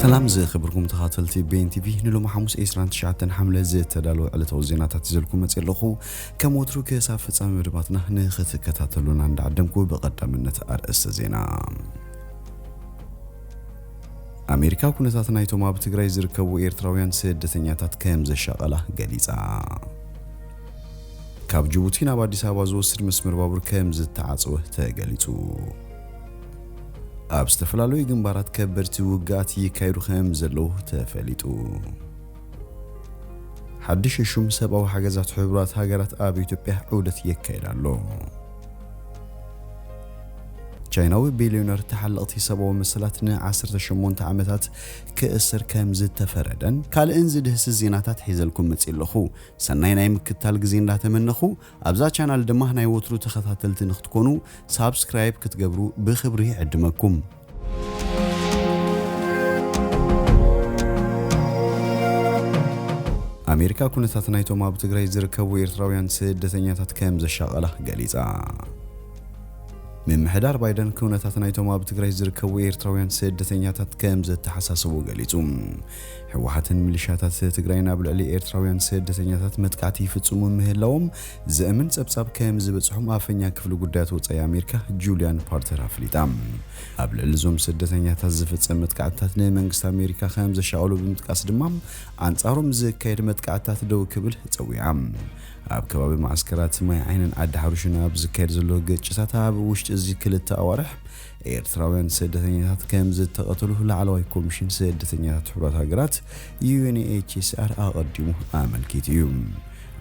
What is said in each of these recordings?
ሰላም ዝኽብርኩም ተኻተልቲ ቤን ቲቪ፣ ንሎሚ ሓሙስ ዕስራን ትሽዓተን ሓምለ ዝተዳለወ ዕለታዊ ዜናታት ይዘልኩም መጽእ ኣለኹ። ከም ወትሩ ክሳብ ፍጻሜ መደባትና ንኽትከታተሉና እንዳዓደምኩ፣ ብቐዳምነት ኣርእስተ ዜና። ኣሜሪካ ኩነታት ናይቶም ኣብ ትግራይ ዝርከቡ ኤርትራውያን ስደተኛታት ከም ዘሻቐላ ገሊጻ። ካብ ጅቡቲ ናብ ኣዲስ ኣበባ ዝወስድ መስመር ባቡር ከም ዝተዓጸወ ተገሊጹ። ኣብ ዝተፈላለዩ ግንባራት ከበድቲ ውግኣት ይካየዱ ከም ዘለዉ ተፈሊጡ። ሓድሽ ሽም ሰብኣዊ ሓገዛት ሕቡራት ሃገራት ኣብ ኢትዮጵያ ዑደት የካይድ ኣሎ። ቻይናዊ ቢልዮነር ተሓለቕቲ ሰብኣዊ መሰላት ንዓሰርተ ሸሞንተ ዓመታት ክእሰር ከም ዝተፈረደን ካልእን ዝድህስስ ዜናታት ሒዘልኩም መጽእ ኣለኹ። ሰናይ ናይ ምክትታል ግዜ እንዳተመነኹ፣ ኣብዛ ቻናል ድማ ናይ ወትሩ ተኸታተልቲ ንክትኮኑ ሳብስክራይብ ክትገብሩ ብኽብሪ ይዕድመኩም። ኣሜሪካ ኩነታት ናይቶም ኣብ ትግራይ ዝርከቡ ኤርትራውያን ስደተኛታት ከም ዘሻቐላ ገሊጻ። ምምሕዳር ባይደን ኩነታት ናይቶም ኣብ ትግራይ ዝርከቡ ኤርትራውያን ስደተኛታት ከም ዘተሓሳስቦ ገሊጹ። ህወሓትን ሚሊሻታት ትግራይን ኣብ ልዕሊ ኤርትራውያን ስደተኛታት መጥቃዕቲ ይፍጽሙ ምህላዎም ዘእምን ጸብጻብ ከም ዝበጽሖም ኣፈኛ ክፍሊ ጉዳያት ወጻኢ ኣሜሪካ ጁልያን ፓርተር ኣፍሊጣ። ኣብ ልዕሊ እዞም ስደተኛታት ዝፍጸም መጥቃዕትታት ንመንግስቲ ኣሜሪካ ከም ዘሻቐሉ ብምጥቃስ ድማ፣ ኣንጻሮም ዝካየድ መጥቃዕትታት ደው ክብል ጸዊዓ። ኣብ ከባቢ መዓስከራት ማይ ዓይንን ዓዲ ሓሩሽን ኣብ ዝካየድ ዘሎ ግጭታት፣ ኣብ ውሽጢ እዚ ክልተ ኣዋርሕ ኤርትራውያን ስደተኛታት ከም ዝተቐተሉ ላዕለዋይ ኮሚሽን ስደተኛታት ሕቡራት ሃገራት፣ ዩ ኤን ኤች ሲ ኣር፣ ኣቐዲሙ ኣመልኪቱ እዩ።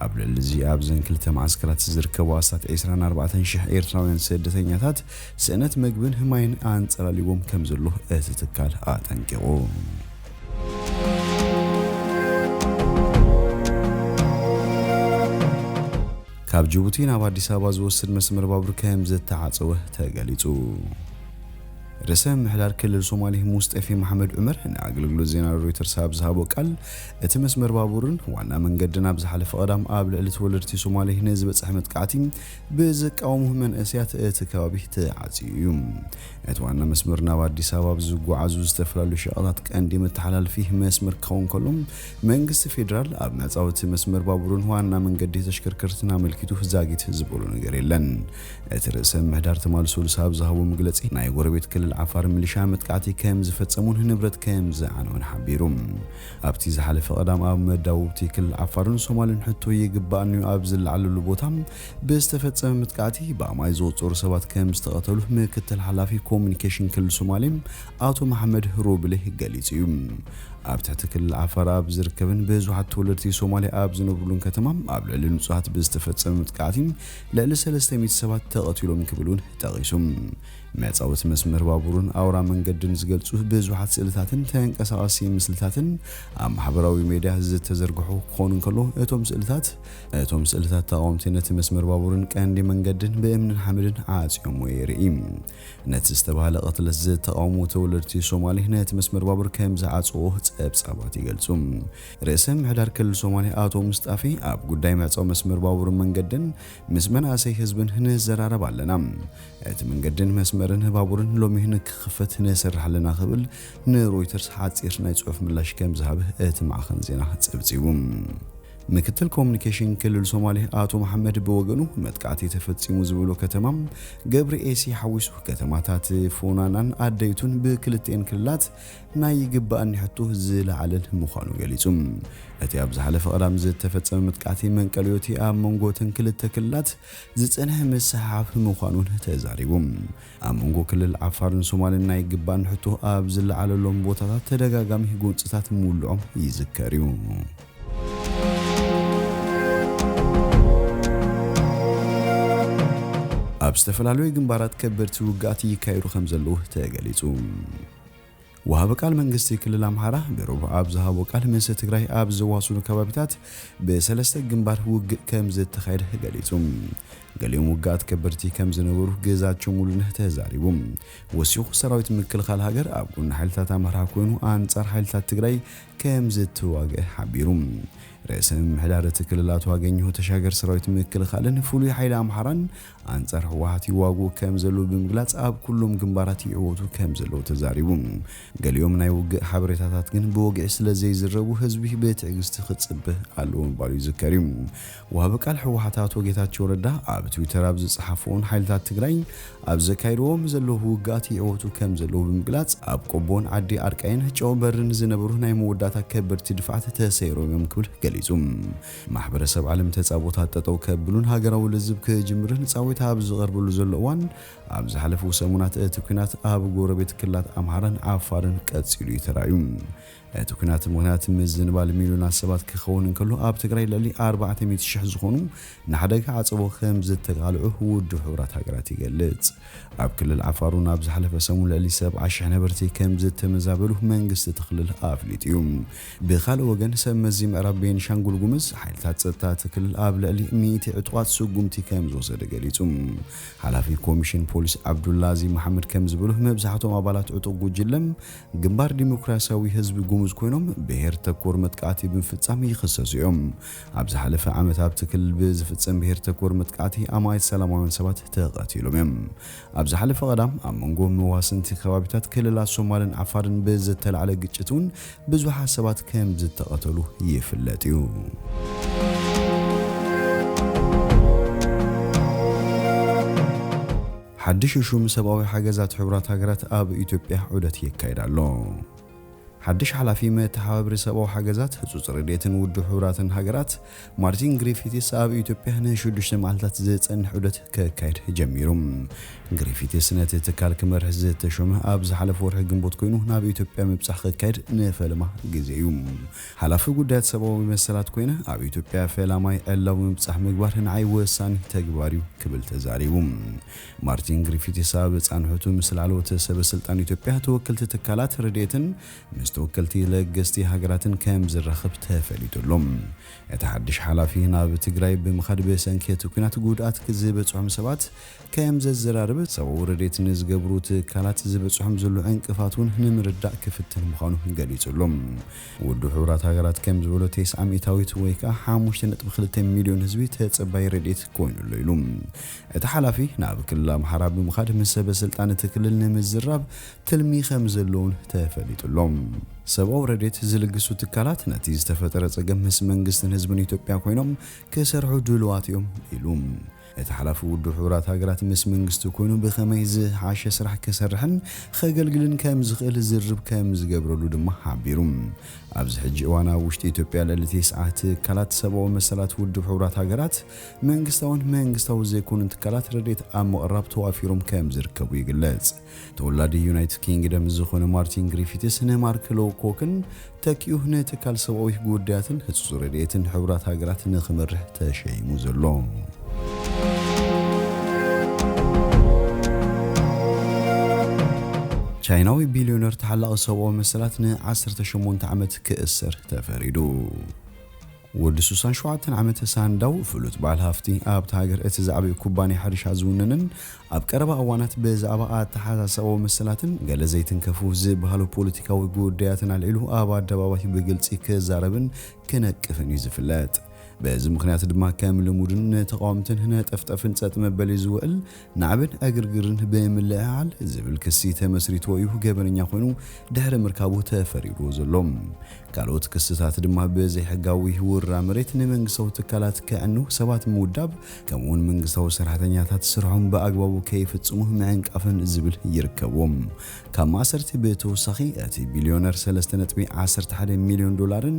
ኣብ ልዕሊ እዚ፣ ኣብዘን ክልተ መዓስከራት ዝርከቡ ኣስታት ዕስራን ኣርባዕተን ሽሕ ኤርትራውያን ስደተኛታት ስእነት መግብን ማይን ኣንጸላልይዎም ከም ዘሎ እቲ ትካል ኣጠንቂቑ። ካብ ጅቡቲ ናብ ኣዲስ ኣበባ ዝወስድ መስመር ባቡር ከም ዝተዓጸወ ተገሊጹ። ርእሰ ምምሕዳር ክልል ሶማሌ ሙስጠፌ መሓመድ ዑመር ንኣገልግሎት ዜና ሮይተርስ ኣብ ዝሃቦ ቃል፣ እቲ መስመር ባቡርን ዋና መንገድን ኣብ ዝሓለፈ ቀዳም ኣብ ልዕሊ ተወለድቲ ሶማሌ ንዝበጽሐ መጥቃዕቲ ብዝቃወሙ መንእሰያት እቲ ከባቢ ተዓጽዩ እዩ። እቲ ዋና መስመር ናብ ኣዲስ ኣበባ ኣብ ዝጓዓዙ ዝተፈላለዩ ሸቐጣት ቀንዲ መተሓላለፊ መስመር ክኸውን ከሎ፣ መንግስቲ ፌዴራል ኣብ ምዕጻው እቲ መስመር ባቡርን ዋና መንገዲ ተሽከርከርትን ኣመልኪቱ ዛጊት ዝበሎ ነገር የለን። እቲ ርእሰ ምምሕዳር ትማሊ ሰሉስ ኣብ ዝሃቦ መግለጺ፣ ናይ ጎረቤት ክልል ዓፋር ሚሊሻ መጥቃዕቲ ከም ዝፈጸሙን ንብረት ከም ዝዓነወን ሓቢሩ። ኣብቲ ዝሓለፈ ቀዳም ኣብ መዳውብቲ ክልል ዓፋርን ሶማልን ሕቶ ይግባኣኒ ኣብ ዝለዓለሉ ቦታ ብዝተፈጸመ መጥቃዕቲ ብኣማይ ዝቑጸሩ ሰባት ከም ዝተቐተሉ ምክትል ሓላፊ ኮሙኒኬሽን ክልል ሶማሌ ኣቶ መሓመድ ሮብሌ ገሊጹ እዩ። ኣብ ትሕቲ ክልል ዓፋር ኣብ ዝርከብን ብዙሓት ተወለድቲ ሶማሌ ኣብ ዝነብሩሉን ከተማ ኣብ ልዕሊ ንጹሃት ብዝተፈጸመ መጥቃዕቲ ልዕሊ ሰለስተ ሚእቲ ሰባት ተቐቲሎም ክብል እውን ጠቒሱ። መጻወቲ መስመር ባቡርን ኣውራ መንገድን ዝገልጹ ብዙሓት ስእልታትን ተንቀሳቓሲ ምስልታትን ኣብ ማሕበራዊ ሜድያ ዝተዘርግሑ ክኾኑ እንከሎ፣ እቶም ስእልታት፣ እቶም ስእልታት ተቓወምቲ ነቲ መስመር ባቡርን ቀንዲ መንገድን ብእምንን ሓመድን ዓጽዮምዎ የርኢ። ነቲ ዝተባህለ ቅትለት ዝተቓወሙ ተወለድቲ ሶማሌ ነቲ መስመር ባቡር ከም ዝዓጽዎ ጸብጻባት ይገልጹ። ርእሰ ምምሕዳር ክልል ሶማሌ ኣቶ ሙስጣፌ፣ ኣብ ጉዳይ ምዕጻው መስመር ባቡርን መንገድን ምስ መናእሰይ ህዝብን ንዘራረብ ኣለና። እቲ መንገድን መስመርን ባቡርን ሎሚ ንክኽፈት ንሰርሕ ኣለና ክብል ንሮይተርስ ሓጺር ናይ ጽሑፍ ምላሽ ከም ዝሃበ እቲ ማዕኸን ዜና ጸብጺቡ። ምክትል ኮሙኒኬሽን ክልል ሶማሌ ኣቶ መሓመድ ብወገኑ፣ መጥቃዕቲ ተፈጺሙ ዝበሎ ከተማ ገብሪ ኤሲ ሓዊሱ ከተማታት ፎናናን ኣደይቱን ብክልቲኤን ክልላት ናይ ይግባኣኒ ሕቶ ዝለዓለን ምዃኑ ገሊጹ። እቲ ኣብ ዝሓለፈ ቀዳም ዝተፈጸመ መጥቃዕቲ መንቀሊዮቲ ኣብ መንጎ እተን ክልተ ክልላት ዝጸንሐ ምስሕሓብ ምዃኑን ተዛሪቡ። ኣብ መንጎ ክልል ዓፋርን ሶማልን ናይ ይግባኣኒ ሕቶ ኣብ ዝለዓለሎም ቦታታት ተደጋጋሚ ጎንጽታት ምውልዖም ይዝከር እዩ። ኣብ ዝተፈላለዩ ግንባራት ከበድቲ ውግኣት ይካየዱ ከም ዘለዉ ተገሊጹ። ወሃቢ ቃል መንግስቲ ክልል ኣምሓራ ብረቡዕ ኣብ ዝሃቦ ቃል፣ ምስ ትግራይ ኣብ ዘዋስኑ ከባቢታት ብሰለስተ ግንባር ውግእ ከም ዝተኻየደ ገሊጹ። ገሊኦም ውግኣት ከበድቲ ከም ዝነበሩ ግዛቸው ሙሉነህ ተዛሪቡ። ወሲኹ፣ ሰራዊት ምክልኻል ሃገር ኣብ ጎኒ ሓይልታት ኣምሓራ ኮይኑ ኣንጻር ሓይልታት ትግራይ ከም ዝተዋግአ ሓቢሩ። ርእሰ ምምሕዳር እቲ ክልል ኣቶ ኣገኘሁ ተሻገር ሰራዊት ምክልኻልን ፍሉይ ሓይሊ ኣምሓራን ኣንጻር ህወሓት ይዋግኡ ከም ዘለዉ ብምግላጽ ኣብ ኩሎም ግንባራት ይዕወቱ ከም ዘለዉ ተዛሪቡ። ገሊኦም ናይ ውግእ ሓበሬታታት ግን ብወግዒ ስለ ዘይዝረቡ ህዝቢ ብትዕግስቲ ክጽበ ኣለዎ ምባሉ ይዝከር እዩ። ወሃቢ ቃል ህወሓት ኣቶ ጌታቸው ረዳ ኣብ ትዊተር ኣብ ዝጸሓፍዎን ሓይልታት ትግራይ ኣብ ዘካይድዎም ዘለዉ ውግኣት ይዕወቱ ከም ዘለዉ ብምግላጽ ኣብ ቆቦን ዓዲ ኣርቃይን ጨው በርን ዝነበሩ ናይ መወዳእታ ከበድቲ ድፋዓት ተሰይሮም እዮም ክብል ገሊጹ። ማሕበረሰብ ዓለም ተጻቦታት ጠጠው ከብሉን ሃገራዊ ልዝብ ክጅምርን ጻዊታ ኣብ ዝቐርበሉ ዘሎ እዋን ኣብ ዝሓለፉ ሰሙናት እቲ ኲናት ኣብ ጎረቤት ክልላት ኣምሓራን ዓፋርን ቀጺሉ እዩ ተራእዩ። እቲ ኲናት ምኽንያት ምዝንባል ሚልዮናት ሰባት ክኸውን እንከሎ ኣብ ትግራይ ልዕሊ ኣርባዕተ ሚእቲ ሽሕ ዝኾኑ ንሓደጋ ዓጸቦ ከም ዝተቃልዑ ውድብ ሕቡራት ሃገራት ይገልጽ። ኣብ ክልል ዓፋር እውን ኣብ ዝሓለፈ ሰሙን ልዕሊ ሰብዓ ሽሕ ነበርቲ ከም ዝተመዛበሉ መንግስቲ እቲ ክልል ኣፍሊጡ እዩ። ብኻልእ ወገን ሰብ መዚ ምዕራብ ቤንሻንጉል ጉምዝ ሓይልታት ጸጥታ እቲ ክልል ኣብ ልዕሊ ሚእቲ ዕጡቓት ስጉምቲ ከም ዝወሰደ ገሊጹ። ሓላፊ ኮሚሽን ፖሊስ ዓብዱላዚ መሓመድ ከም ዝበሉ መብዛሕትኦም ኣባላት ዕጡቕ ጉጅለም ግንባር ዲሞክራሲያዊ ህዝቢ ጉሙዝ ኮይኖም ብሄር ተኮር መጥቃዕቲ ብምፍጻም ይኽሰሱ እዮም። ኣብ ዝሓለፈ ዓመት ኣብቲ ክልል ብዝፍጸም ብሄር ተኮር መጥቃዕቲ ኣማኢት ሰላማውያን ሰባት ተቐቲሎም እዮም። ኣብ ዝሓለፈ ቀዳም ኣብ መንጎ መዋስንቲ ከባቢታት ክልላት ሶማልን ዓፋርን ብዝተላዕለ ግጭት እውን ብዙሓት ሰባት ከም ዝተቐተሉ ይፍለጥ እዩ። ሓድሽ ሹም ሰብኣዊ ሓገዛት ሕቡራት ሃገራት ኣብ ኢትዮጵያ ዑደት የካይድ ኣሎ። ሓድሽ ሓላፊ መተሓባበሪ ሰብኣዊ ሓገዛት ህጹጽ ረድኤትን ውድብ ሕቡራትን ሃገራት ማርቲን ግሪፊቲስ ኣብ ኢትዮጵያ ንሽዱሽተ መዓልታት ዝጸንሕ ዑደት ከካይድ ጀሚሩ። ግሪፊቲስ ነቲ ትካል ክመርሕ ዝተሾመ ኣብ ዝሓለፈ ወርሒ ግንቦት ኮይኑ ናብ ኢትዮጵያ ምብጻሕ ከካይድ ንፈለማ ግዜ እዩ። ሓላፊ ጉዳያት ሰብኣዊ መሰላት ኮይነ ኣብ ኢትዮጵያ ፈላማይ ዕላዊ ምብጻሕ ምግባር ንዓይ ወሳኒ ተግባር እዩ ክብል ተዛሪቡ። ማርቲን ግሪፊቲስ ኣብ ጻንሖቱ ምስ ላዕለዎት ሰበ ስልጣን ኢትዮጵያ ተወከልቲ ትካላት ረድኤትን ምስ ተወከልቲ ለገስቲ ሃገራትን ከም ዝራኸብ ተፈሊጡ ኣሎ። እቲ ሓድሽ ሓላፊ ናብ ትግራይ ብምኻድ ብሰንኪ እቲ ኲናት ጉድኣት ዝበጽሖም ሰባት ከም ዘዘራርብ ሰብኣዊ ረድኤት ንዝገብሩ ትካላት ዝበጽሖም ዘሎ ዕንቅፋት እውን ንምርዳእ ክፍትን ምዃኑ ገሊጹ ኣሎ። ውድብ ሕቡራት ሃገራት ከም ዝበሎ ተስዓ ሚእታዊት ወይ ከዓ ሓሙሽተ ነጥቢ ክልተ ሚልዮን ህዝቢ ተጸባይ ረድኤት ኮይኑ ኣሎ ኢሉ። እቲ ሓላፊ ናብ ክልል ኣምሓራ ብምኻድ ምስ ሰበ ስልጣን እቲ ክልል ንምዝራብ ትልሚ ከም ዘለውን ተፈሊጡ ኣሎ። ሰብኣዊ ረድኤት ዝልግሱ ትካላት ነቲ ዝተፈጠረ ጸገም ምስ መንግስትን ህዝብን ኢትዮጵያ ኮይኖም ክሰርሑ ድሉዋት እዮም ኢሉ። እቲ ሓላፊ ውድብ ሕቡራት ሃገራት ምስ መንግስቲ ኮይኑ ብኸመይ ዝሓሸ ስራሕ ክሰርሕን ከገልግልን ከም ዝኽእል ዝርብ ከም ዝገብረሉ ድማ ሓቢሩ። ኣብዚ ሕጂ እዋን ኣብ ውሽጢ ኢትዮጵያ ልዕሊ ተስዓ ትካላት ሰብኣዊ መሰላት ውድብ ሕቡራት ሃገራት መንግስታውን መንግስታዊ ዘይኮኑን ትካላት ረድኤት ኣብ ምቕራብ ተዋፊሮም ከም ዝርከቡ ይግለጽ። ተወላዲ ዩናይትድ ኪንግደም ዝኾነ ማርቲን ግሪፊትስ ንማርክ ሎውኮክን ተኪኡ ንትካል ሰብኣዊ ጉዳያትን ህጹጽ ረድኤትን ሕቡራት ሃገራት ንኽመርሕ ተሸይሙ ዘሎ። ቻይናዊ ቢልዮነር ተሓላቒ ሰብኣዊ መሰላት ን18 ዓመት ክእሰር ተፈሪዱ። ወዲ ሱሳን ሸውዓተን ዓመት ሳንዳው ፍሉጥ በዓል ሃፍቲ ኣብታ ሃገር እቲ ዝዓበየ ኩባንያ ሕርሻ ዝውንንን ኣብ ቀረባ እዋናት ብዛዕባ ኣተሓሳሰባዊ መሰላትን ገለ ዘይትንከፉ ዝበሃሉ ፖለቲካዊ ጉዳያትን ኣልዒሉ ኣብ ኣደባባይ ብግልጺ ክዛረብን ክነቅፍን እዩ ዝፍለጥ። በዚ ምኽንያት ድማ ከም ልሙድን ንተቓወምትን ነጠፍጠፍን ጸጥ መበሊ ዝውዕል ናዕብን ዕግርግርን ብምልዕዓል ዝብል ክሲ ተመስሪትዎ እዩ ገበነኛ ኮይኑ ድሕሪ ምርካቡ ተፈሪድዎ ዘሎ። ካልኦት ክስታት ድማ ብዘይሕጋዊ ውራ መሬት ንመንግስታዊ ትካላት ከዕኑ፣ ሰባት ምውዳብ፣ ከምኡውን መንግስታዊ ሰራሕተኛታት ስርሖም ብኣግባቡ ከይፍጽሙ ምዕንቃፍን ዝብል ይርከብዎም። ካብ ማእሰርቲ ብተወሳኺ እቲ ቢልዮነር ሰለስተ ነጥቢ ዓሰርተ ሓደ ሚልዮን ዶላርን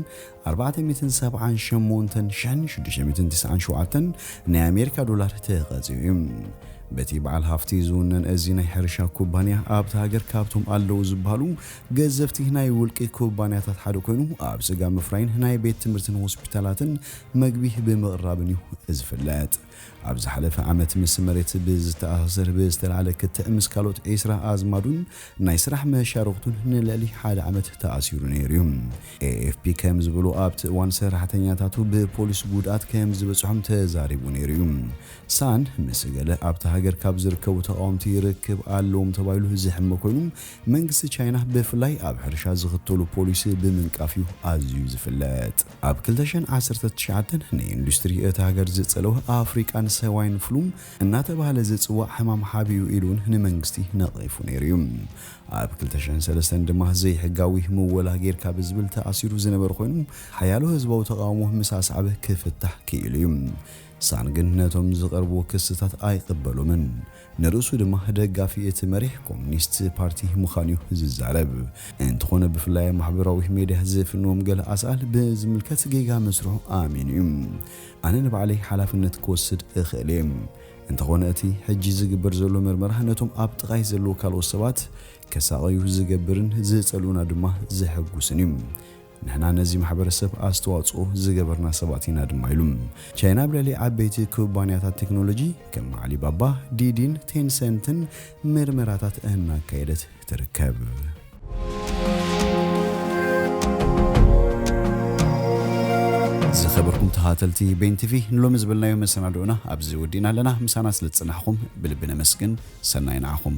ኣርባዕተ ሚእትን ሰብዓን ሸሞንተን ሽሕን ሽዱሽተ ሚእትን ትስዓን ሸውዓተን ናይ ኣሜሪካ ዶላር ተቐጺዑ እዩ። በቲ በዓል ሃፍቲ ዝውነን እዚ ናይ ሕርሻ ኩባንያ ኣብታ ሃገር ካብቶም ኣለዉ ዝበሃሉ ገዘፍቲ ናይ ውልቂ ኩባንያታት ሓደ ኮይኑ ኣብ ስጋ ምፍራይን ናይ ቤት ትምህርትን ሆስፒታላትን መግቢ ብምቕራብን እዩ ዝፍለጥ። ኣብ ዝሓለፈ ዓመት ምስ መሬት ብዝተኣሳሰር ብዝተላዕለ ክትዕ ምስ ካልኦት ዒስራ ኣዝማዱን ናይ ስራሕ መሻርኽቱን ንልዕሊ ሓደ ዓመት ተኣሲሩ ነይሩ እዩ። ኤኤፍፒ ከም ዝበሉ ኣብቲ እዋን ሰራሕተኛታቱ ብፖሊስ ጉድኣት ከም ዝበፅሖም ተዛሪቡ ነይሩ እዩ። ሳን ምስ ገለ ኣብቲ ሃገር ካብ ዝርከቡ ተቃወምቲ ርክብ ኣለዎም ተባሂሉ ዝሕመ ኮይኑ መንግስቲ ቻይና ብፍላይ ኣብ ሕርሻ ዝኽተሉ ፖሊሲ ብምንቃፍ እዩ ኣዝዩ ዝፍለጥ። ኣብ ክልተ ሽሕን ዓሰርተ ትሽዓተን ንኢንዱስትሪ እታ ሃገር ዝጸለወ ኣፍሪቃን ሰዋይን ፍሉም እናተባህለ ዝጽዋዕ ሕማም ሓቢኡ ኢሉ እውን ንመንግስቲ ነቒፉ ነይሩ እዩ። ኣብ ክልተ ሽሕን ሰለስተን ድማ ዘይሕጋዊ ምወላ ጌርካ ብዝብል ተኣሲሩ ዝነበረ ኮይኑ ሓያሎ ህዝባዊ ተቃውሞ ምስ ኣስዓበ ክፍታሕ ክኢሉ እዩ። ሳን ግን ነቶም ዝቐርብዎ ክስታት ኣይቕበሎምን። ንርእሱ ድማ ደጋፊ እቲ መሪሕ ኮሙኒስት ፓርቲ ምዃኑ እዩ ዝዛረብ። እንተኾነ ብፍላይ ኣብ ማሕበራዊ ሜድያ ዝፍንዎም ገለ ኣስኣል ብዝምልከት ጌጋ መስርሑ ኣሚኑ እዩ። ኣነ ንባዕለይ ሓላፍነት ክወስድ እኽእል እየ። እንተኾነ እቲ ሕጂ ዝግበር ዘሎ መርመራ ነቶም ኣብ ጥቓይ ዘለዉ ካልኦት ሰባት ከሳቐዩ ዝገብርን ዝጸልኡና ድማ ዘሐጉስን እዩ። ንሕና ነዚ ማሕበረሰብ ኣስተዋጽኦ ዝገበርና ሰባት ኢና ድማ ኢሉ። ቻይና ኣብ ልዕሊ ዓበይቲ ኩባንያታት ቴክኖሎጂ ከም ኣሊባባ፣ ዲዲን ቴንሰንትን ምርመራታት እናካየደት ትርከብ። ዝኸበርኩም ተኸታተልቲ ቤን ቲቪ ንሎሚ ዝበልናዮ መሰናድኦና ኣብዚ ወዲእና ኣለና። ምሳና ስለ ዝጸናሕኩም ብልቢ ነመስግን። ሰናይ ንዓኹም።